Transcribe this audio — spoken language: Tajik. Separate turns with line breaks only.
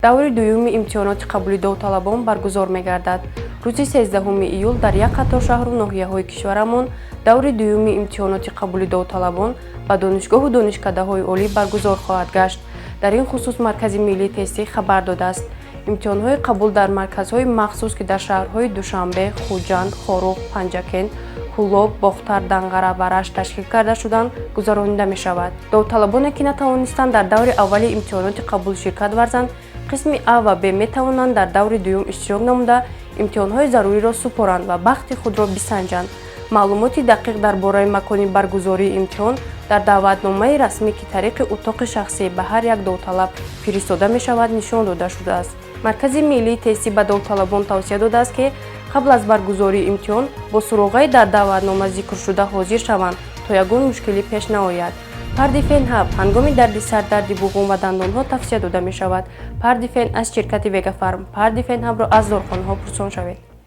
Даври дуюми имтиҳоноти қабули довталабон баргузор мегардад. Рӯзи 13 июл дар як қатор шаҳру ноҳияҳои кишварамон даври дуюми имтиҳоноти қабули довталабон ба донишгоҳу донишкадаҳои олӣ баргузор хоҳад гашт. Дар ин хусус Маркази миллии тестӣ хабар додааст. Имтиҳонҳои қабул дар марказҳои махсус, ки дар шаҳрҳои Душанбе, Хуҷанд, Хоруғ, Панҷакент, Кӯлоб, Бохтар, Данғара ва Рашт ташкил карда шуданд, гузаронида мешавад. Довталабоне, ки натавонистанд дар даври аввали имтиҳоноти қабул ширкат варзанд, қисми А ва Б, метавонанд дар даври дуюм иштирок намуда, имтиҳонҳои заруриро супоранд ва бахти худро бисанҷанд. Маълумоти дақиқ дар бораи макони баргузории имтиҳон дар даъватномаи расмӣ, ки тариқи утоқи шахсӣ ба ҳар як довталаб фиристода мешавад, нишон дода шудааст. Маркази миллии тестӣ ба довталабон тавсия додааст, ки қабл аз баргузории имтиҳон бо суроғаи дар даъватнома зикршуда ҳозир шаванд, то ягон мушкилӣ пеш наояд. Пардифен Ҳаб ҳангоми дарди сар, дарди буғум ва дандонҳо тавсия дода мешавад. Пардифен аз ширкати Вегафарм. Пардифен Ҳабро аз дорухонаҳо пурсон шавед.